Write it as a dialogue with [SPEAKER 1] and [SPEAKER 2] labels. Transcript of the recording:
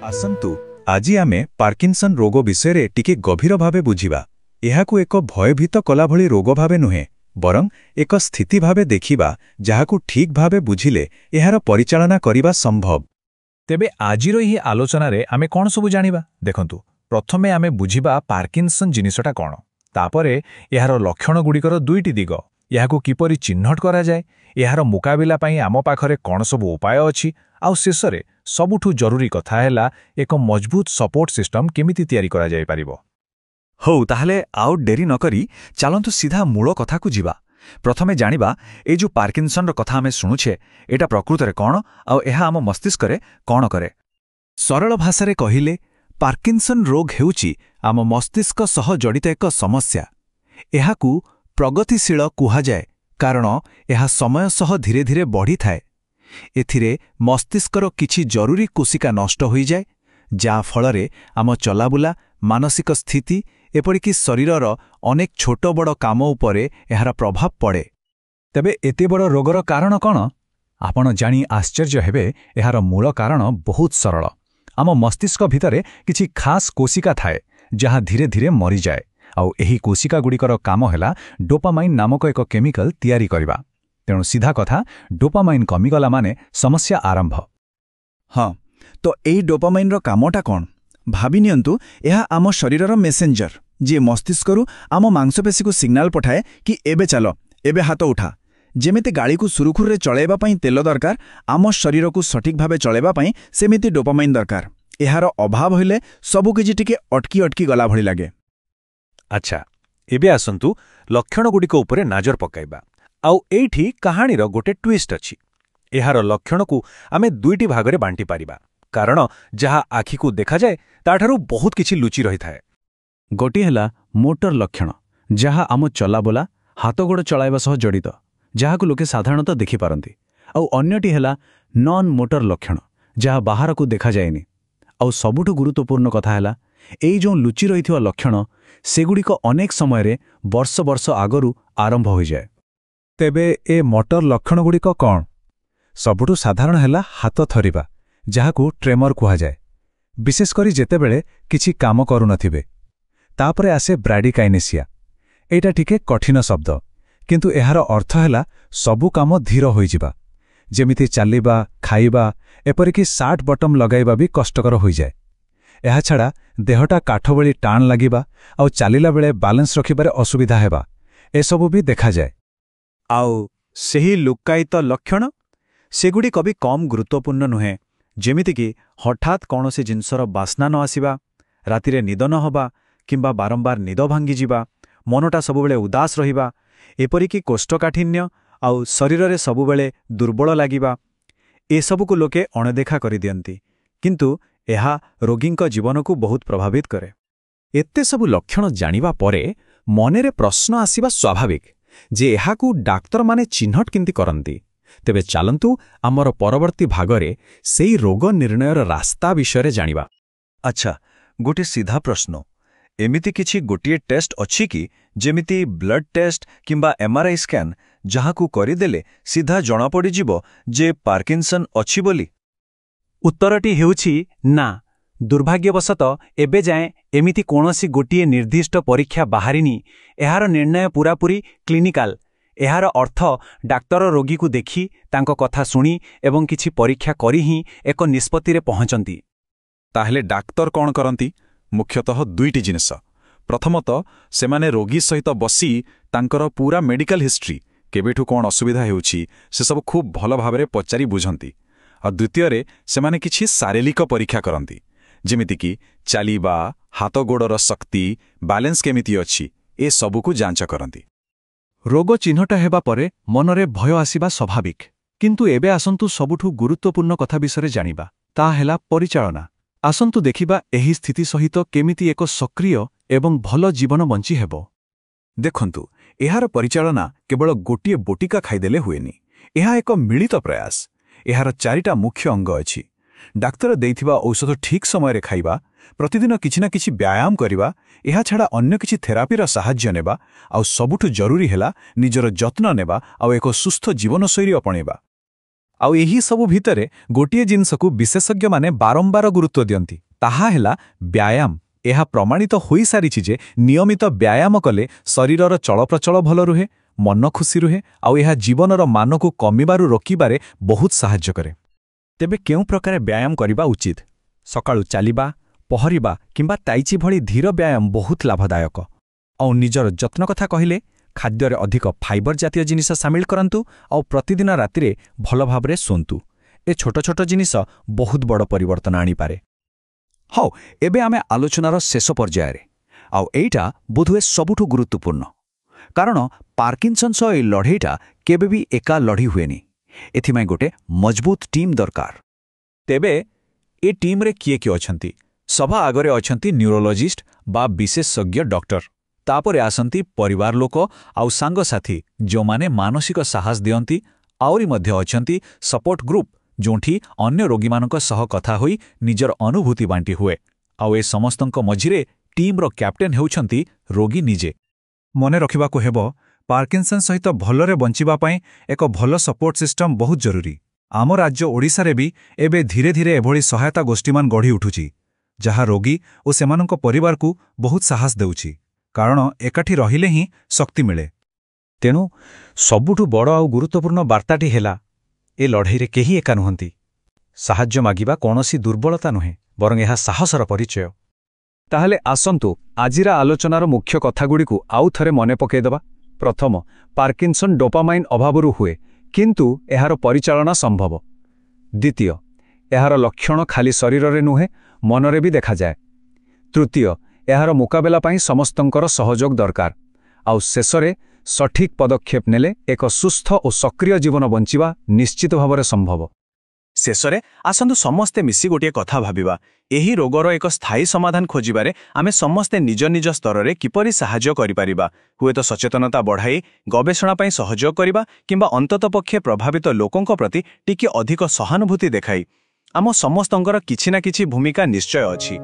[SPEAKER 1] ଆସନ୍ତୁ ଆଜି ଆମେ ପାର୍କିନସନ୍ ରୋଗ ବିଷୟରେ ଟିକେ ଗଭୀର ଭାବେ ବୁଝିବା। ଏହାକୁ ଏକ ଭୟଭୀତ କଲା ଭଳି ରୋଗ ଭାବେ ନୁହେଁ, ବରଂ ଏକ ସ୍ଥିତି ଭାବେ ଦେଖିବା, ଯାହାକୁ ଠିକ୍ ଭାବେ ବୁଝିଲେ ଏହାର ପରିଚାଳନା କରିବା ସମ୍ଭବ।
[SPEAKER 2] ତେବେ ଆଜିର ଏହି ଆଲୋଚନାରେ ଆମେ କ'ଣ ସବୁ ଜାଣିବା? ଦେଖନ୍ତୁ, ପ୍ରଥମେ ଆମେ ବୁଝିବା ପାର୍କିନସନ୍ ଜିନିଷଟା କ'ଣ। ତାପରେ ଏହାର ଲକ୍ଷଣଗୁଡ଼ିକର ଦୁଇଟି ଦିଗ, ଏହାକୁ କିପରି ଚିହ୍ନଟ କରାଯାଏ, ଏହାର ମୁକାବିଲା ପାଇଁ ଆମ ପାଖରେ କ'ଣ ସବୁ ଉପାୟ ଅଛି, ଆଉ ଶେଷରେ ସବୁଠୁ ଜରୁରୀ କଥା ହେଲା ଏକ ମଜବୁତ ସପୋର୍ଟ ସିଷ୍ଟମ କେମିତି ତିଆରି କରାଯାଇପାରିବ।
[SPEAKER 1] ହଉ, ତାହେଲେ ଆଉ ଡେରି ନକରି ଚାଲନ୍ତୁ ସିଧା ମୂଳ କଥାକୁ ଯିବା। ପ୍ରଥମେ ଜାଣିବା ଏଇ ଯେଉଁ ପାର୍କିନସନ୍ର କଥା ଆମେ ଶୁଣୁଛେ, ଏଇଟା ପ୍ରକୃତରେ କ'ଣ ଆଉ ଏହା ଆମ ମସ୍ତିଷ୍କରେ କ'ଣ କରେ। ସରଳ ଭାଷାରେ କହିଲେ, ପାର୍କିନସନ୍ ରୋଗ ହେଉଛି ଆମ ମସ୍ତିଷ୍କ ସହ ଜଡ଼ିତ ଏକ ସମସ୍ୟା। ଏହାକୁ ପ୍ରଗତିଶୀଳ କୁହାଯାଏ, କାରଣ ଏହା ସମୟ ସହ ଧୀରେ ଧୀରେ ବଢ଼ିଥାଏ। ଏଥିରେ ମସ୍ତିଷ୍କର କିଛି ଜରୁରୀ କୋଶିକା ନଷ୍ଟ ହୋଇଯାଏ, ଯାହା ଫଳରେ ଆମ ଚଲାବୁଲା, ମାନସିକ ସ୍ଥିତି, ଏପରିକି ଶରୀରର ଅନେକ ଛୋଟ ବଡ଼ କାମ ଉପରେ ଏହାର ପ୍ରଭାବ ପଡ଼େ।
[SPEAKER 2] ତେବେ ଏତେ ବଡ଼ ରୋଗର କାରଣ କ'ଣ? ଆପଣ ଜାଣି ଆଶ୍ଚର୍ଯ୍ୟ ହେବେ, ଏହାର ମୂଳ କାରଣ ବହୁତ ସରଳ। ଆମ ମସ୍ତିଷ୍କ ଭିତରେ କିଛି ଖାସ୍ କୋଶିକା ଥାଏ, ଯାହା ଧୀରେ ଧୀରେ ମରିଯାଏ। ଆଉ ଏହି କୋଶିକାଗୁଡ଼ିକର କାମ ହେଲା ଡୋପାମାଇନ୍ ନାମକ ଏକ କେମିକାଲ ତିଆରି କରିବା। ତେଣୁ ସିଧା କଥା, ଡୋପାମାଇନ୍ କମିଗଲା ମାନେ ସମସ୍ୟା ଆରମ୍ଭ।
[SPEAKER 3] ହଁ, ତ ଏଇ ଡୋପାମାଇନ୍ର କାମଟା କ'ଣ? ଭାବି ନିଅନ୍ତୁ, ଏହା ଆମ ଶରୀରର ମେସେଞ୍ଜର, ଯିଏ ମସ୍ତିଷ୍କରୁ ଆମ ମାଂସପେଶୀକୁ ସିଗ୍ନାଲ ପଠାଏ କି ଏବେ ଚାଲ, ଏବେ ହାତ ଉଠା। ଯେମିତି ଗାଡ଼ିକୁ ସୁରୁଖୁରୁରେ ଚଳାଇବା ପାଇଁ ତେଲ ଦରକାର, ଆମ ଶରୀରକୁ ସଠିକ୍ ଭାବେ ଚଳାଇବା ପାଇଁ ସେମିତି ଡୋପାମାଇନ୍ ଦରକାର। ଏହାର ଅଭାବ ହେଲେ ସବୁକିଛି ଟିକେ ଅଟକି ଅଟକି ଗଲା ଭଳି ଲାଗେ।
[SPEAKER 2] ଆଚ୍ଛା, ଏବେ ଆସନ୍ତୁ ଲକ୍ଷଣଗୁଡ଼ିକ ଉପରେ ନଜର ପକାଇବା। ଆଉ ଏଇଠି କାହାଣୀର ଗୋଟେ ଟ୍ୱିଷ୍ଟ ଅଛି। ଏହାର ଲକ୍ଷଣକୁ ଆମେ ଦୁଇଟି ଭାଗରେ ବାଣ୍ଟିପାରିବା, କାରଣ ଯାହା ଆଖିକୁ ଦେଖାଯାଏ ତାଠାରୁ ବହୁତ କିଛି ଲୁଚି ରହିଥାଏ। ଗୋଟିଏ ହେଲା ମୋଟର ଲକ୍ଷଣ, ଯାହା ଆମ ଚଲାବୁଲା, ହାତଗୋଡ଼ ଚଳାଇବା ସହ ଜଡ଼ିତ, ଯାହାକୁ ଲୋକେ ସାଧାରଣତଃ ଦେଖିପାରନ୍ତି। ଆଉ ଅନ୍ୟଟି ହେଲା ନନ୍ ମୋଟର ଲକ୍ଷଣ, ଯାହା ବାହାରକୁ ଦେଖାଯାଏନି। ଆଉ ସବୁଠୁ ଗୁରୁତ୍ୱପୂର୍ଣ୍ଣ କଥା ହେଲା, ଏଇ ଯେଉଁ ଲୁଚି ରହିଥିବା ଲକ୍ଷଣ, ସେଗୁଡ଼ିକ ଅନେକ ସମୟରେ ବର୍ଷ ବର୍ଷ ଆଗରୁ ଆରମ୍ଭ ହୋଇଯାଏ।
[SPEAKER 1] ତେବେ ଏ ମଟର ଲକ୍ଷଣଗୁଡ଼ିକ କ'ଣ? ସବୁଠୁ ସାଧାରଣ ହେଲା ହାତ ଥରିବା, ଯାହାକୁ ଟ୍ରେମର କୁହାଯାଏ, ବିଶେଷ କରି ଯେତେବେଳେ କିଛି କାମ କରୁନଥିବେ। ତାପରେ ଆସେ ବ୍ରାଡିକାଇନେସିଆ। ଏଇଟା ଟିକେ କଠିନ ଶବ୍ଦ, କିନ୍ତୁ ଏହାର ଅର୍ଥ ହେଲା ସବୁ କାମ ଧୀର ହୋଇଯିବା, ଯେମିତି ଚାଲିବା, ଖାଇବା, ଏପରିକି ସାର୍ଟ ବଟମ୍ ଲଗାଇବା ବି କଷ୍ଟକର ହୋଇଯାଏ। ଏହାଛଡ଼ା ଦେହଟା କାଠ ଭଳି ଟାଣ ଲାଗିବା ଆଉ ଚାଲିଲା ବେଳେ ବାଲାନ୍ସ ରଖିବାରେ ଅସୁବିଧା ହେବା, ଏସବୁ ବି ଦେଖାଯାଏ।
[SPEAKER 2] ଆଉ ସେହି ଲୁକ୍କାୟିତ ଲକ୍ଷଣ, ସେଗୁଡ଼ିକ ବି କମ୍ ଗୁରୁତ୍ୱପୂର୍ଣ୍ଣ ନୁହେଁ, ଯେମିତିକି ହଠାତ୍ କୌଣସି ଜିନିଷର ବାସ୍ନା ନ ଆସିବା, ରାତିରେ ନିଦ ନ ହେବା କିମ୍ବା ବାରମ୍ବାର ନିଦ ଭାଙ୍ଗିଯିବା, ମନଟା ସବୁବେଳେ ଉଦାସ ରହିବା, ଏପରିକି କୋଷ୍ଠକାଠିନ୍ୟ ଆଉ ଶରୀରରେ ସବୁବେଳେ ଦୁର୍ବଳ ଲାଗିବା। ଏସବୁକୁ ଲୋକେ ଅଣଦେଖା କରିଦିଅନ୍ତି, କିନ୍ତୁ ଏହା ରୋଗୀଙ୍କ ଜୀବନକୁ ବହୁତ ପ୍ରଭାବିତ କରେ।
[SPEAKER 1] ଏତେ ସବୁ ଲକ୍ଷଣ ଜାଣିବା ପରେ ମନରେ ପ୍ରଶ୍ନ ଆସିବା ସ୍ୱାଭାବିକ ଯେ ଏହାକୁ ଡାକ୍ତରମାନେ ଚିହ୍ନଟ କେମିତି କରନ୍ତି? ତେବେ ଚାଲନ୍ତୁ ଆମର ପରବର୍ତ୍ତୀ ଭାଗରେ ସେଇ ରୋଗ ନିର୍ଣ୍ଣୟର ରାସ୍ତା ବିଷୟରେ ଜାଣିବା। ଆଚ୍ଛା, ଗୋଟେ ସିଧା ପ୍ରଶ୍ନ। ଏମିତି କିଛି ଗୋଟିଏ ଟେଷ୍ଟ ଅଛି କି, ଯେମିତି ବ୍ଲଡ୍ ଟେଷ୍ଟ କିମ୍ବା ଏମ୍ଆର୍ଆଇ ସ୍କାନ୍, ଯାହାକୁ କରିଦେଲେ ସିଧା ଜଣାପଡ଼ିଯିବ ଯେ ପାର୍କିନସନ୍ ଅଛି ବୋଲି?
[SPEAKER 2] ଉତ୍ତରଟି ହେଉଛି ନା। ଦୁର୍ଭାଗ୍ୟବଶତଃ ଏବେ ଯାଏଁ ଏମିତି କୌଣସି ଗୋଟିଏ ନିର୍ଦ୍ଦିଷ୍ଟ ପରୀକ୍ଷା ବାହାରିନି। ଏହାର ନିର୍ଣ୍ଣୟ ପୂରାପୂରି କ୍ଲିନିକାଲ। ଏହାର ଅର୍ଥ ଡାକ୍ତର ରୋଗୀକୁ ଦେଖି, ତାଙ୍କ କଥା ଶୁଣି ଏବଂ କିଛି ପରୀକ୍ଷା କରି ହିଁ ଏକ ନିଷ୍ପତ୍ତିରେ ପହଞ୍ଚନ୍ତି।
[SPEAKER 1] ତାହେଲେ ଡାକ୍ତର କ'ଣ କରନ୍ତି? ମୁଖ୍ୟତଃ ଦୁଇଟି ଜିନିଷ। ପ୍ରଥମତଃ, ସେମାନେ ରୋଗୀ ସହିତ ବସି ତାଙ୍କର ପୁରା ମେଡିକାଲ ହିଷ୍ଟ୍ରି, କେବେଠୁ କ'ଣ ଅସୁବିଧା ହେଉଛି, ସେସବୁ ଖୁବ୍ ଭଲ ଭାବରେ ପଚାରି ବୁଝନ୍ତି। ଆଉ ଦ୍ୱିତୀୟରେ, ସେମାନେ କିଛି ଶାରୀରିକ ପରୀକ୍ଷା କରନ୍ତି, ଯେମିତିକି ଚାଲିବା, ହାତ ଗୋଡ଼ର ଶକ୍ତି, ବାଲାନ୍ସ କେମିତି ଅଛି, ଏସବୁକୁ ଯାଞ୍ଚ କରନ୍ତି।
[SPEAKER 2] ରୋଗ ଚିହ୍ନଟ ହେବା ପରେ ମନରେ ଭୟ ଆସିବା ସ୍ୱାଭାବିକ। କିନ୍ତୁ ଏବେ ଆସନ୍ତୁ ସବୁଠୁ ଗୁରୁତ୍ୱପୂର୍ଣ୍ଣ କଥା ବିଷୟରେ ଜାଣିବା, ତାହା ହେଲା ପରିଚାଳନା। ଆସନ୍ତୁ ଦେଖିବା ଏହି ସ୍ଥିତି ସହିତ କେମିତି ଏକ ସକ୍ରିୟ ଏବଂ ଭଲ ଜୀବନ ବଞ୍ଚି ହେବ।
[SPEAKER 1] ଦେଖନ୍ତୁ, ଏହାର ପରିଚାଳନା କେବଳ ଗୋଟିଏ ବଟିକା ଖାଇଦେଲେ ହୁଏନି। ଏହା ଏକ ମିଳିତ ପ୍ରୟାସ। ଏହାର ଚାରିଟା ମୁଖ୍ୟ ଅଙ୍ଗ ଅଛି। ଡାକ୍ତର ଦେଇଥିବା ଔଷଧ ଠିକ୍ ସମୟରେ ଖାଇବା, ପ୍ରତିଦିନ କିଛି ନା କିଛି ବ୍ୟାୟାମ କରିବା, ଏହାଛଡ଼ା ଅନ୍ୟ କିଛି ଥେରାପିର ସାହାଯ୍ୟ ନେବା, ଆଉ ସବୁଠୁ ଜରୁରୀ ହେଲା ନିଜର ଯତ୍ନ ନେବା ଆଉ ଏକ ସୁସ୍ଥ ଜୀବନଶୈଳୀ ଅପଣେଇବା।
[SPEAKER 2] ଆଉ ଏହି ସବୁ ଭିତରେ ଗୋଟିଏ ଜିନିଷକୁ ବିଶେଷଜ୍ଞମାନେ ବାରମ୍ବାର ଗୁରୁତ୍ୱ ଦିଅନ୍ତି, ତାହା ହେଲା ବ୍ୟାୟାମ। ଏହା ପ୍ରମାଣିତ ହୋଇସାରିଛି ଯେ ନିୟମିତ ବ୍ୟାୟାମ କଲେ ଶରୀରର ଚଳପ୍ରଚଳ ଭଲ ରୁହେ, ମନ ଖୁସି ରୁହେ, ଆଉ ଏହା ଜୀବନର ମାନକୁ କମିବାରୁ ରୋକିବାରେ ବହୁତ ସାହାଯ୍ୟ କରେ।
[SPEAKER 1] ତେବେ କେଉଁ ପ୍ରକାର ବ୍ୟାୟାମ କରିବା ଉଚିତ? ସକାଳୁ ଚାଲିବା, ପହଁରିବା କିମ୍ବା ତାଇଚି ଭଳି ଧୀର ବ୍ୟାୟାମ ବହୁତ ଲାଭଦାୟକ। ଆଉ ନିଜର ଯତ୍ନ କଥା କହିଲେ, ଖାଦ୍ୟରେ ଅଧିକ ଫାଇବର ଜାତୀୟ ଜିନିଷ ସାମିଲ କରନ୍ତୁ ଆଉ ପ୍ରତିଦିନ ରାତିରେ ଭଲ ଭାବରେ ଶୁଅନ୍ତୁ। ଏ ଛୋଟ ଛୋଟ ଜିନିଷ ବହୁତ ବଡ଼ ପରିବର୍ତ୍ତନ ଆଣିପାରେ। ହଉ, ଏବେ ଆମେ ଆଲୋଚନାର ଶେଷ ପର୍ଯ୍ୟାୟରେ, ଆଉ ଏଇଟା ବୋଧହୁଏ ସବୁଠୁ ଗୁରୁତ୍ୱପୂର୍ଣ୍ଣ, କାରଣ ପାର୍କିନସନ୍ ସହ ଏହି ଲଢ଼େଇଟା କେବେ ବି ଏକା ଲଢ଼ି ହୁଏନି। ଏଥିପାଇଁ ଗୋଟେ ମଜବୁତ ଟିମ୍ ଦରକାର। ତେବେ ଏ ଟିମ୍ରେ କିଏ କିଏ ଅଛନ୍ତି? ସଭା ଆଗରେ ଅଛନ୍ତି ନ୍ୟୁରୋଲୋଜିଷ୍ଟ ବା ବିଶେଷଜ୍ଞ ଡକ୍ଟର। ତାପରେ ଆସନ୍ତି ପରିବାର ଲୋକ ଆଉ ସାଙ୍ଗସାଥୀ, ଯେଉଁମାନେ ମାନସିକ ସାହସ ଦିଅନ୍ତି। ଆହୁରି ମଧ୍ୟ ଅଛନ୍ତି ସପୋର୍ଟ ଗ୍ରୁପ୍, ଯେଉଁଠି ଅନ୍ୟ ରୋଗୀମାନଙ୍କ ସହ କଥା ହୋଇ ନିଜର ଅନୁଭୂତି ବାଣ୍ଟି ହୁଏ। ଆଉ ଏ ସମସ୍ତଙ୍କ ମଝିରେ ଟିମ୍ର କ୍ୟାପ୍ଟେନ୍ ହେଉଛନ୍ତି ରୋଗୀ ନିଜେ।
[SPEAKER 2] ମନେ ରଖିବାକୁ ହେବ, ପାର୍କିନସନ୍ ସହିତ ଭଲରେ ବଞ୍ଚିବା ପାଇଁ ଏକ ଭଲ ସପୋର୍ଟ ସିଷ୍ଟମ ବହୁତ ଜରୁରୀ। ଆମ ରାଜ୍ୟ ଓଡ଼ିଶାରେ ବି ଏବେ ଧୀରେ ଧୀରେ ଏଭଳି ସହାୟତା ଗୋଷ୍ଠୀମାନ ଗଢ଼ି ଉଠୁଛି, ଯାହା ରୋଗୀ ଓ ସେମାନଙ୍କ ପରିବାରକୁ ବହୁତ ସାହସ ଦେଉଛି, କାରଣ ଏକାଠି ରହିଲେ ହିଁ ଶକ୍ତି ମିଳେ।
[SPEAKER 1] ତେଣୁ ସବୁଠୁ ବଡ଼ ଆଉ ଗୁରୁତ୍ୱପୂର୍ଣ୍ଣ ବାର୍ତ୍ତାଟି ହେଲା, ଏ ଲଢ଼େଇରେ କେହି ଏକା ନୁହନ୍ତି। ସାହାଯ୍ୟ ମାଗିବା କୌଣସି ଦୁର୍ବଳତା ନୁହେଁ, ବରଂ ଏହା ସାହସର ପରିଚୟ।
[SPEAKER 2] ତାହେଲେ ଆସନ୍ତୁ ଆଜିର ଆଲୋଚନାର ମୁଖ୍ୟ କଥାଗୁଡ଼ିକୁ ଆଉ ଥରେ ମନେ ପକାଇଦେବା। ପ୍ରଥମ, ପାର୍କିନସନ୍ ଡୋପାମାଇନ୍ ଅଭାବରୁ ହୁଏ, କିନ୍ତୁ ଏହାର ପରିଚାଳନା ସମ୍ଭବ। ଦ୍ୱିତୀୟ, ଏହାର ଲକ୍ଷଣ ଖାଲି ଶରୀରରେ ନୁହେଁ, ମନରେ ବି ଦେଖାଯାଏ। ତୃତୀୟ, ଏହାର ମୁକାବିଲା ପାଇଁ ସମସ୍ତଙ୍କର ସହଯୋଗ ଦରକାର। ଆଉ ଶେଷରେ, ସଠିକ୍ ପଦକ୍ଷେପ ନେଲେ ଏକ ସୁସ୍ଥ ଓ ସକ୍ରିୟ ଜୀବନ ବଞ୍ଚିବା ନିଶ୍ଚିତ ଭାବରେ ସମ୍ଭବ।
[SPEAKER 1] ଶେଷରେ ଆସନ୍ତୁ ସମସ୍ତେ ମିଶି ଗୋଟିଏ କଥା ଭାବିବା। ଏହି ରୋଗର ଏକ ସ୍ଥାୟୀ ସମାଧାନ ଖୋଜିବାରେ ଆମେ ସମସ୍ତେ ନିଜ ନିଜ ସ୍ତରରେ କିପରି ସାହାଯ୍ୟ କରିପାରିବା? ହୁଏତ ସଚେତନତା ବଢ଼ାଇ, ଗବେଷଣା ପାଇଁ ସହଯୋଗ କରିବା, କିମ୍ବା ଅନ୍ତତଃପକ୍ଷେ ପ୍ରଭାବିତ ଲୋକଙ୍କ ପ୍ରତି ଟିକିଏ ଅଧିକ ସହାନୁଭୂତି ଦେଖାଇ। ଆମ ସମସ୍ତଙ୍କର କିଛି ନା କିଛି ଭୂମିକା ନିଶ୍ଚୟ ଅଛି।